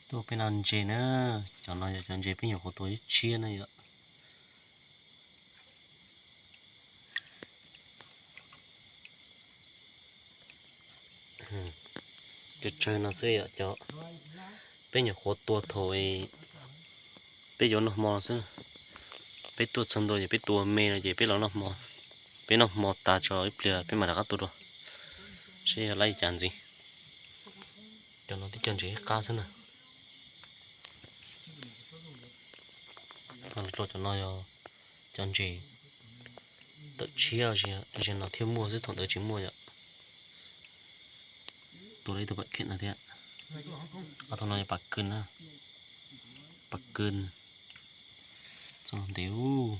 Tuaj peb no ntses na, cov no yog cov ntses peb nyuam qhuav tua tshiab na yom. Tsawg tsawg no xwb yom, cov peb nyuam qhuav tua thaum peb yuav noj hmo xwb. Peb tuaj txog ntua ces peb tua me no ces peb los noj hmo. Peb noj hmo tas tso ib pliag peb mam rov qab tua dua, seb yog laib li cas ntxiv. Cov no tib co ntses ib qab xwb na. Cov no yog cov ntses tawm tshiab, zaum no thiaj muaj xwb, thaum ntawd tsis muaj yom. Tua lawm ib tug pam kheem no thiab. Ob tug no yog pam kws na, pam kws txog ntev ub.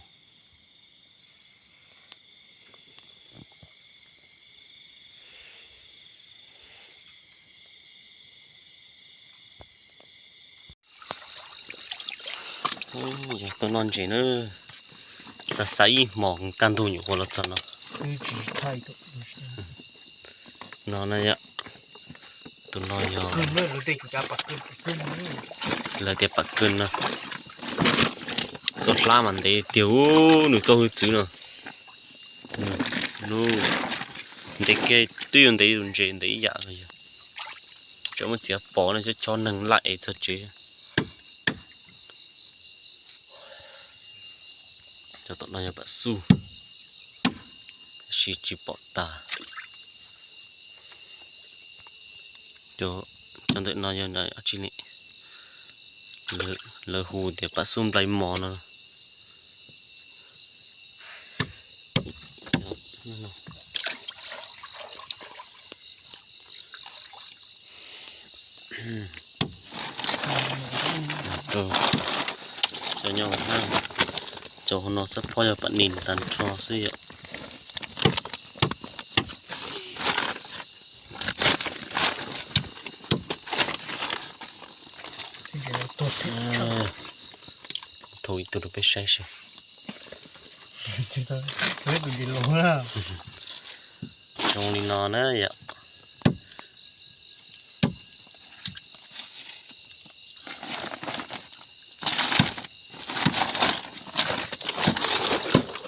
Yog tuaj noj ntses na, xav xav ib hmos kaj ntug nyuam qhuav los txog no. No na yom, tus no yog lawv tias pam kws no, txoj hlab mas ntev tiag ub, nws txoj hwj txwv no. Ntev kiag twb yuav ntev tus ntses ntev ib yam los yog, tseem muaj txiav pov no, chob chob neeg laj es txog tsev. Cov tom no yog pam xuj, tab sis tsis pom tas. Cov ntawm no yog dab tsi ne? Lawv hu tias pam xuj nplai mos no. Cov nyob hauv no, cov hauv no xab phob yog pam nis tag nrho xwb yom. Thau ib tug rau peb saib seb. Zoo li no na yom.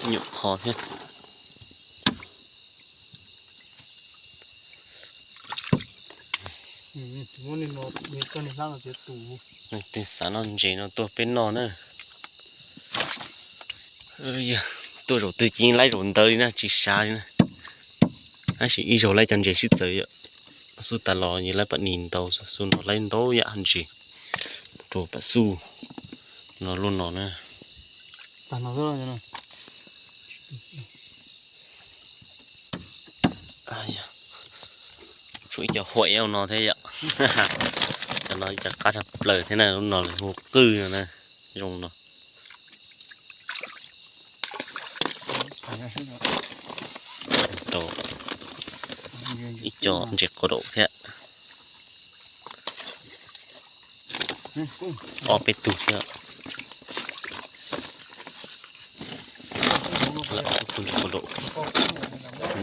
Nyuam qhuav thiab. Tej xav noj ntses no tuaj peb noj na. Yog tuaj zaum twg ces laib zaum ntawd li na, tsis xav li na. Tab sis ib zaug laib cov ntses sib txawv yom. Xub tas los yeej laib pam nis ntau, xub no laib ntau yam ntses rau pam xuj no luaj no na. Tshuav ib co huam no thiab yom. Cov no ib co qab tshaj plaws thiab na, lub no lawv hu qwj no na, zoo no. Rau ib co ntses quav daum thiab. Ob peb tug thiab. Lam tus ntses quav daum,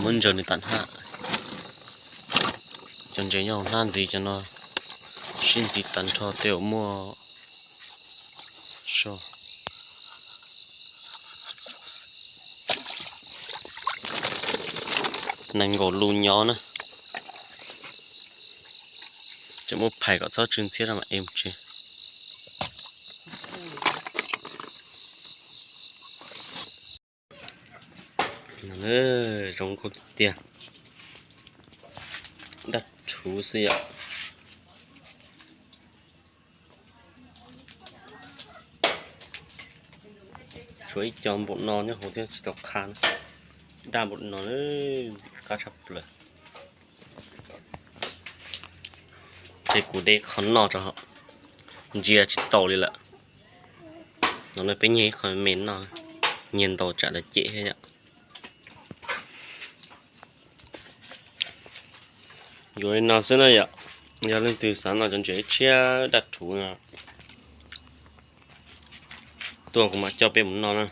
muab ntsaws nws tag hab. Cov ntses nyob hauv hnab ntxiv cov no sib ntxiv tag nrho tej uas muaj so. Nees nkaum lus nyob na. Tseem muab phais kom txhob tsw ntxhiab rau mam ev mus tsev. Zoo nkauj tiag tiag. Daj rhuv xwb yom. Tshuav ib co npaum no nyob hauv thiab tsis tau qha. Daj npaum no, qab tshaj plaws. Ces kuv de qhov no rau, ntsia tsis tau li lawm. No peb nyiag ib qho me no, nyiag ntau tsam lawv cem thiab yom. Yuav li no xwb na yom. Yog leej twg xav noj cov ntses tshiab daj rhuv no, tuaj kuv mam coj peb mus noj na.